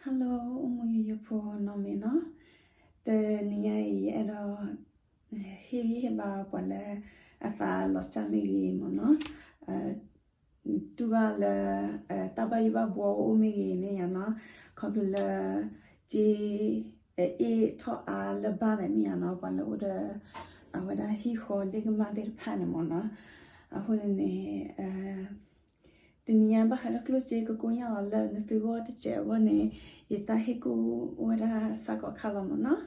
Hello အိၣ်မူယိယိဖိနီၢ်မ့ၢ်နီၤ, တနံၤညါအံၤ ယအဲၣ်ဒိး ဟ့ၣ်ဂံၢ်ဟ့ၣ်ဘါပှၤလၢအသးလီၤစၢ်မ့ၢ်ဂ့ၤမ့ၢ်နီၤ, တူၢ်ဘၣ်လၢ တၢ်ဘၣ်ယိၣ်ဘၣ်ဘှီအိၣ်မ့ၢ်ဂ့ၤမ့ၢ်ယါနီၤ, ခီဖျိလၢ က့ အ့ၣ်ထီၣ်အါလၢဘၣ်သးမ့ၢ်ယါနီၤ, ပှၤလၢအိၣ်ဒီး အဝဲဒၣ်ဟံၣ်ဃီဒ့ၣ်ကမၣ်သ့ၣ်တဖၣ်န့ၣ်မ့ၢ်နီၤ, အဃိန့ၣ်န့ၣ် တနံၤညါဘၣ်ဃးဒီးကျိၣ်စ့ကကိညၣ်လီၤလၢနသုဂီၢ်တစဲးအဂီၢ်န့ၣ် ယတၢ်ဟ့ၣ်ကူၣ်အိၣ်ဝဲဒၣ်စးကီးခါလီၤမ့ၢ်နီၤ.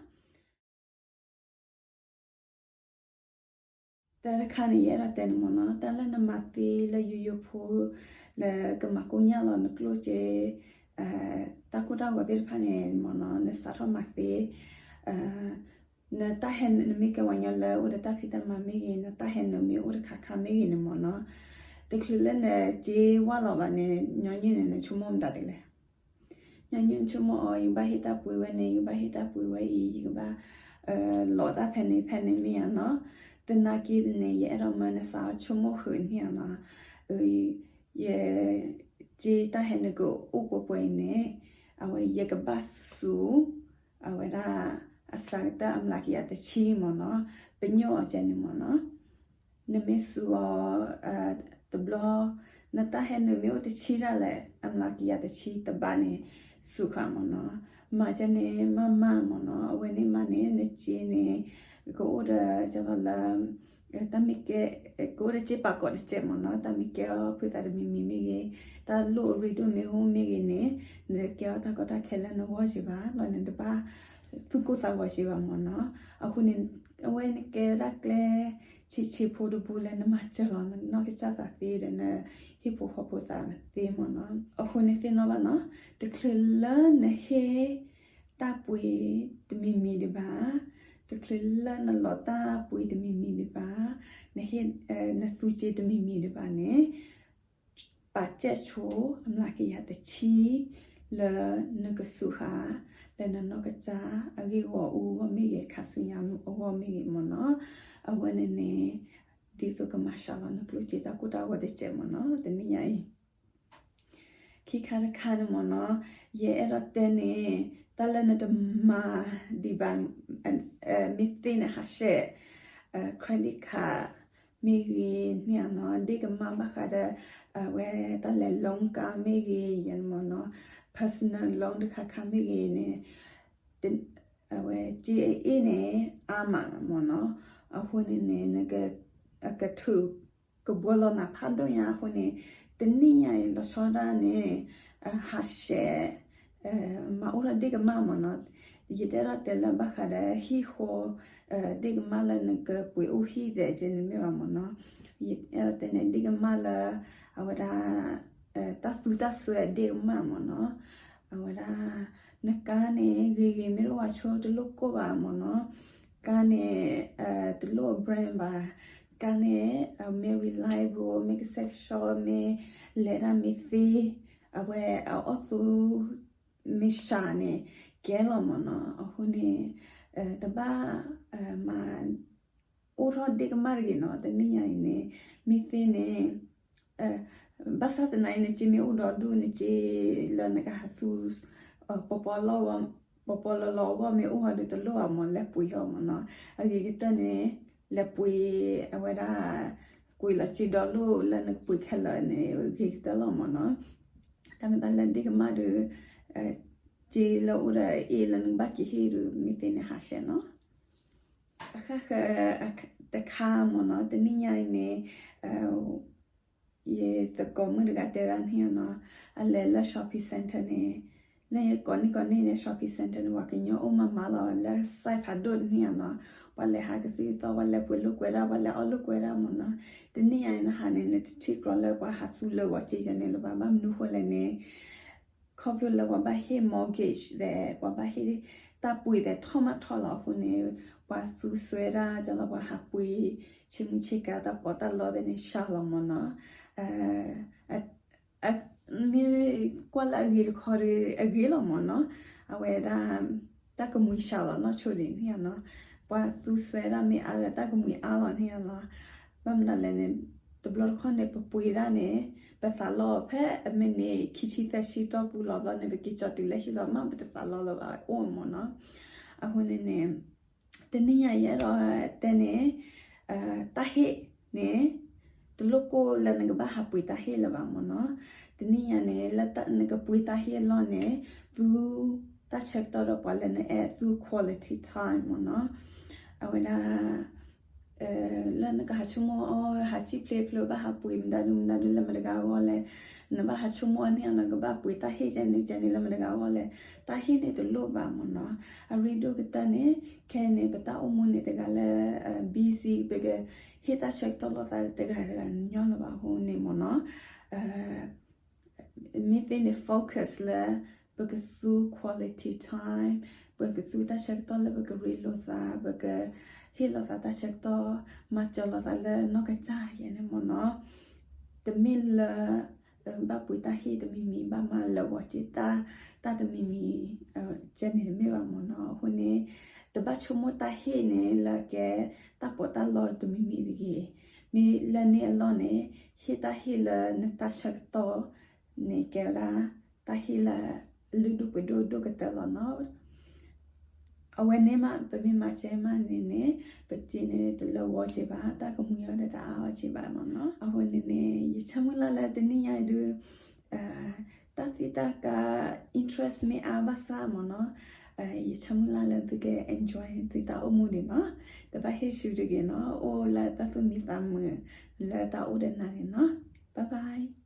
တၢ်တခါန့ၣ် ယအဲၣ်ဒိးတဲန့ၣ်မ့ၢ်နီၤ, တၢ်လၢနမၤသ့လၢယိယိဖိ လၢကမၤကိညၣ်လီၤနကျိၣ်စ့ တၢ်ကိၢ်တၢ်ဂီၤသ့ၣ်တဖၣ်န့ၣ်မ့ၢ်နီၤ, နစးထီၣ်မၤသ့ နတၢ်ဟဲနုာ် နမ့ၢ်ကဲပှၤကညီလၢအိၣ်ဒီးတၢ်ဖံးတၢ်မၤမ့ၢ်ဂ့ၤ, နတၢ်ဟဲနုာ်မ့ၢ်အိၣ်တခါခါမ့ၢ်ဂ့ၤန့ၣ်မ့ၢ်နီၤ, တချုးလၢနစ့ဝါလီၤဘၣ်န့ၣ် ညီနုၢ်န့ၣ် နဆိကမိၣ်မတၤဒ်လဲၣ်. ညီနုၢ်ဆိကမိၣ်အီၤ ယကဘၣ်ဟ့ၣ်တၢ်ပှ့ၤဝဲန့ၣ်, ယကဘၣ်ဟ့ၣ်တၢ်ပှ့ၤဝဲအံၤ, ယကဘၣ် လီၤတၢ်ဖဲန့ၣ်ဖဲန့ၣ်မ့ၢ်ယါနီၤ. သနာ်က့န့ၣ် ယအဲၣ်ဒိးမၢနသးအီၤဆိကမိၣ်ဃုာ်န့ၣ်နီၤ, ယ စ့တၢ်ဟဲနုာ်ကအိၣ်ပှဲၤပှဲၤအံၤန့ၣ် အဝဲယကဘၣ်စူး အဝဲဒၣ် အစးကတၢၢ်အမျးကယၤတဆံမ့ၢ်နီၤ, ပညိၣ်အီၤကဲန့ၣ်မ့ၢ်နီၤ, နမ့ၢ်စူးအီၤ တဘျီ နတၢ်ဟဲနုာ်မ့ၢ်အိၣ်တဆံတၢ်လဲၣ် အမျးကယၤတဆံတဘးန့ၣ် စူးဃာ်မ့ၢ်နီၤ, မၤကဲန့ၣ် မၤမၤမ့ၢ်နီၤ, အဝဲန့ၣ်မးန့ၣ် နစ့န့ၣ် ကအိၣ်ဒီး ကလီၤလၢ တၢ်မ့ၢ်ကဲ ကအိၣ်ဒီးစ့ပာ်ကီးတစဲးမ့ၢ်နီၤ, တၢ်မ့ၢ်ကဲအီၤဖုသးတမံၤမံၤမ့ၢ်ဂ့ၤ, တၢ်လိၣ်အရ့ဒိၣ်မ့ၢ်အိၣ်မ့ၢ်ဂ့ၤန့ၣ် နတကဲအီၤတၢ်ကီတၢ်ခဲလၢနဂီၢ်စ့ၢ်ဘၣ်, လီၤနတဘၣ်သူၣ်ကိၢ်သးဂီၤစ့ၢ်ဘၣ်မ့ၢ်နီၤ, အဃိန့ၣ် အဝဲန့ၣ်ကဲဝဲဒၣ်ကျဲ ဆံးဆံးဖိတဘိလၢနမၤစၢၤလီၤနနီၢ်ကစၢ်သးသ့ဒီးနဟံၣ်ဖိဃီဖိသးသ့မ့ၢ်နီၤ, အဃိန့ၣ်သ့ၣ်နီၣ်ဘၣ်နီၤ, တချုးလၢနဟ့ၣ်တၢ်ပှ့ၤတမံၤမံၤဒံးဘၣ်, တချုးလၢနလီၤတၢ်ပှ့ၤတမံၤမံၤဒံးဘၣ်, နဟ့ၣ် နသူစ့တမံၤမံၤဒံးဘၣ်န့ၣ် ပာ်စဲးဆိအမျးကယၤတဆံ လၢနကစူးဃာ် လၢနနီၢ်ကစၢ်အဂ့ၢ်ဂီၢ်အူအဂီၢ်မ့ၢ်ဂ့ၤ ခါဆူညါအဂီၢ်မ့ၢ်ဂ့ၤမ့ၢ်နီၤ, အဝဲန့ၣ်န့ၣ် ဒ်သိးကမၤစှၤလီၤနကျိၣ်စ့တၢ်ကိၢ်တၢ်ဂီၤတစဲးမ့ၢ်နီၤ တနံၣ်ညါအံၤ ခံခါတခါန့ၣ်မ့ၢ်နီၤ, ယအဲၣ်ဒိးတဲန့ၣ် တၢ်လၢနတမၤဒံးဘၣ် မ့ၢ်သ့န့ၣ်ဟးဆှဲး credit card မ့ၢ်ဂ့ၤန့ၣ်နီၤ, ဒ့ၣ်ကမၣ်ဘၣ်ဃးဒီး အဝဲတၢ်လဲၤ loan ကါမ့ၢ်ဂ့ၤ ယဲန့ၣ်မ့ၢ်နီၤ, personal loan တခါခါမ့ၢ်ဂ့ၤန့ၣ် အဝဲစ့အအ့ၣ်န့ၣ် အါမးမ့ၢ်နီၤ, အဃိန့ၣ်န့ၣ် နက အကထုး ကဘှီလီၤနၤဖးဒိၣ်ညါအဃိန့ၣ် တနံၣ်ညါအံၤလီၤဆီဒၣ်န့ၣ် ဟးဆှဲး မၤအိၣ်ထီၣ်ဒ့ၣ်ကမၣ်မ့ၢ်နီၤ, ယတအဲၣ်ဒိးတဲလၢဘၣ်ဃးဒီးဟံၣ်ဃီ ဒ့ၣ်ကမၣ်လၢနကပှ့ၤအိၣ်ဟံၣ်သဲးကဲန့ၣ်မ့ၢ်ဘၣ်မ့ၢ်နီၤ, ယအဲၣ်ဒိးတဲန့ၣ် ဒ့ၣ်ကမၣ်လၢ အဝဲဒၣ် တၢ်သူတၢ်စွဲဒ့ၣ်ကမၣ်မ့ၢ်နီၤ, အဝဲဒၣ် နကါန့ၣ် ဂ့ၤဂ့ၤမ့ၢ်တအိၣ်ဘၣ်ဆိတလိၣ်ကိၢ်ဘၣ်မ့ၢ်နီၤ, ကါန့ၣ် တလိၣ်အ brand ဘၣ်, ကါန့ၣ် မ့ၢ် reliable မ့ၢ်ကဆှဲကဆှီ မ့ၢ်လဲၤတၢ်မ့ၢ်သ့, အဝဲအအီၣ်သူ မ့ၢ်စှၤန့ၣ် ကဲလီၤမ့ၢ်နီၤ, အဃိန့ၣ် တဘၣ်မၤ အိၣ်ထီၣ်ဒ့ၣ်ကမၣ်တဂ့ၤနီၤ, တနံၣ်ညါအံၤန့ၣ် မ့ၢ်သ့န့ၣ် ဘၣ်ဆၣ်သနာ်က့ နစ့မ့ၢ်အိၣ်ဒီဒူၣ် နစ့လၢနကဟးသူ ပပီလီၤ ပပီလီၤလီၤအဂီၢ်မ့ၢ်အိၣ်ဟီဒီးတလိၣ်ဘၣ်မ့ၢ် လဲၤပှ့ၤအီၤမ့ၢ်နီၤ, အဂ့ၤကတၢၢ်န့ၣ် လဲၤပှ့ၤအဝဲဒၣ် ကွံာ်လီၤစ့ဒီလိၣ်လၢနကပှ့ၤခဲလၢာ်န့ၣ် ဂ့ၤကတၢၢ်လီၤမ့ၢ်နီၤ, တၢ်မ့ၢ်တၢ်လၢဒ့ၣ်ကမၣ်ဒီး စ့လၢအိၣ်ဒီးအအ့ၣ်လၢနကဘၣ်က့ၤဟ့ၣ်ဒီး မ့ၢ်သ့န့ၣ်ဟးဆှဲးနီၤ, အဃၣ်ဃၢၤတခါမ့ၢ်နီၤ, တနံၣ်ညါအံၤန့ၣ် ယသကိးမုၣ်တဂၤတဲဒၣ်န့ၣ်နီၤ, အလဲၤလၢ shopping center န့ၣ်, လၢယကိးန့ၢ်ကိးန့ၢ်န့ၣ် shopping center န့ၣ် ပှၤကညီအိၣ်မးမးလီၤ လၢ site ဖးဒိၣ်န့ၣ်နီၤ, ပှၤလဲၤဟးကသံၣ်ကသီ ပှၤလဲၤပှ့ၤလိာ်ကွဲဒၣ် ပှၤလဲၤအီၣ်လိာ်ကွဲဒၣ်မ့ၢ်နီၤ, တနံၣ်ညါအံၤနဟးန့ၣ် နတထံၣ်ကြီလၢပှၤဟးသူလၢဂီၤစ့ယဲန့ၣ်လၢၤဘၣ်, ဘၣ်မနုၤဃိလဲၣ်န့ၣ် ခီဖျိလၢပှၤဘၣ်ဟ့ၣ် mortgage သဲး ပှၤဘၣ်ဟ့ၣ်တၢ်ပှ့ၤသဲးထီၣ်မးထီၣ်လီၤအဃိန့ၣ်, ပှၤသူစွဲဒၣ် ကလီၤပှၤဟးပှ့ၤ ဆ့မုၢ်ဆ့ကၤတၢ်ပီးတၢ်လီသ့ၣ်န့ၣ် စှၤလီၤမ့ၢ်နီၤ, မ့ၢ်ကွၢ်လၢအဂ့ၤတခီဒီး အဂ့ၤလီၤမ့ၢ်နီၤ, အဝဲဒၣ် တၢ်ကမှံစှၤလီၤနီၢ်ဆိဒံးန့ၣ်နီၤ, ပှၤသူစွဲဒၣ်မ့ၢ်အါဒီးတၢ်ကမှံအါလီၤန့ၣ်နီၤ, ဘၣ်မနုၤလဲၣ်န့ၣ် တဘျီတခီၣ်န့ၣ် ပပှ့ၤဒၣ်န့ၣ် ပသးလီၤဖဲအမ့ၢ်န့ၣ် ခံဆံသၢဆံတီၢ်ပူၤလီၤဘျီန့ၣ် ပက့ၤကၠီတုၤလၢဟံၣ်လီၤမး ပတသးလီၤလၢၤဘၣ် အိၣ်မ့ၢ်နီၤ. အဃိန့ၣ်န့ၣ် တနံၤညါယအဲၣ်ဒိးတဲန့ၣ် တၢ်ဟ့ၣ်န့ၣ် တလိၣ်ကိၢ်လၢနကဘၣ်ဟးပှ့ၤတၢ်ဟ့ၣ်လၢၤဘၣ်မ့ၢ်နီၤ. တနံၤညါန့ၣ် လၢနကပှ့ၤတၢ်ဟ့ၣ်အလီၢ်န့ၣ် သူတၢ်ဆၢကတီၢ်ဒီးပှၤလၢနအဲၣ် သူ quality time မ့ၢ်နီၤ. အဝဲဒၣ် လၢနကဟးဆိကမိၣ်အီၤ ဟးစံၣ်ဖျ့ဖျိ ဘၣ်ဟးပှ့ၤမတၤဒုမတၤဒုလၢမတဂၤအဂီၢ်လဲၣ်, နဘၣ်ဟးဆိကမိၣ်အီၤန့ၣ် နကဘၣ်ပှ့ၤတၢ်ဟ့ၣ်ကဲန့ၣ်ကဲန့ၣ်လၢမတဂၤအဂီၢ်လဲၣ်, တၢ်ဟ့ၣ်န့ၣ်တလိၣ်ဘၣ်မ့ၢ်နီၤ. အရ့ဒိၣ်ကတၢၢ်န့ၣ် ခဲအံၤန့ၣ် ပတၢ်အိၣ်မူန့ၣ်တဂၤလၢ busy ပကဟ့ၣ်တၢ်ဆၢကတီၢ်လိာ်သးတဂၤတဂၤညီလၢၤဘၣ်အဃိန့ၣ်မ့ၢ်နီၤ. မ့ၢ်သ့န့ၣ် focus လၢ ပကသူ quality time, ပကသူတၢ်ဆၢကတီၢ်လၢပကရ့လိာ်သး, ပကဟ့ၣ်လိာ်သးတၢ်ဆၢကတီၢ်, မၤစၢၤလိာ်သးလၢနီၢ်ကစၢ်ယဲန့ၣ်မ့ၢ်နီၤ. တမ့ၢ်လၢ ဘၣ်ပှ့ၤတၢ်ဟ့ၣ်တမံၤမံၤ ဘၣ်မၤလၢာ်ဂီၤက့ၤတၢ် တၢ်တမံၤမံၤ ကဲန့ၣ်တမ့ၢ်ဘၣ်မ့ၢ်နီၤ. အဃိန့ၣ် တဘၣ်ဆိကမိၣ်တၢ်ဟ့ၣ်န့ၣ် လၢကဲတၢ်ပီးတၢ်လီတမံၤမံၤတဂ့ၤ. မ့ၢ်လၢန့ၣ်အလီၢ်န့ၣ် ဟ့ၣ်တၢ်ဟ့ၣ်လၢနတၢ်ဆၢကတီၢ်န့ၣ် ကဲဝဲဒၣ် တၢ်ဟ့ၣ်လၢ လုၢ်ဒိၣ်ပှ့ၤဒိၣ်ဒိၣ်ကတၢၢ်လီၤနီၤ. အဝဲန့ၣ်မး ပမ့ၢ်မၤစဲမးန့ၣ်န့ၣ် ပစ့န့ၣ်တလၢာ်ဂီၤက့ၤဘၣ်, တၢ်ကမှံအီၤဒီးတအါအီၤက့ၤဘၣ်မ့ၢ်နီၤ. အဃိန့ၣ်န့ၣ် ယဆၢမုၢ်လၢ်လၢတနံၤညါအံၤဒုး တၢ်သံတၢ်ကါ interest မ့ၢ်အါဘၣ်ဆၣ်မ့ၢ်နီၤ, ယဆၢမုၢ်လၢ်လၢသုက enjoy သုတၢ်အိၣ်မူန့ၣ်နီၤ. တဘၣ်ဟ့ၣ်ဆူတဂ့ၤနီၤ, အိၣ်လၢတၢ်သူၣ်မံသးမုာ်လၢတၢ်အိၣ်ဒီးနၤန့ၣ်နီၤ. Bye bye.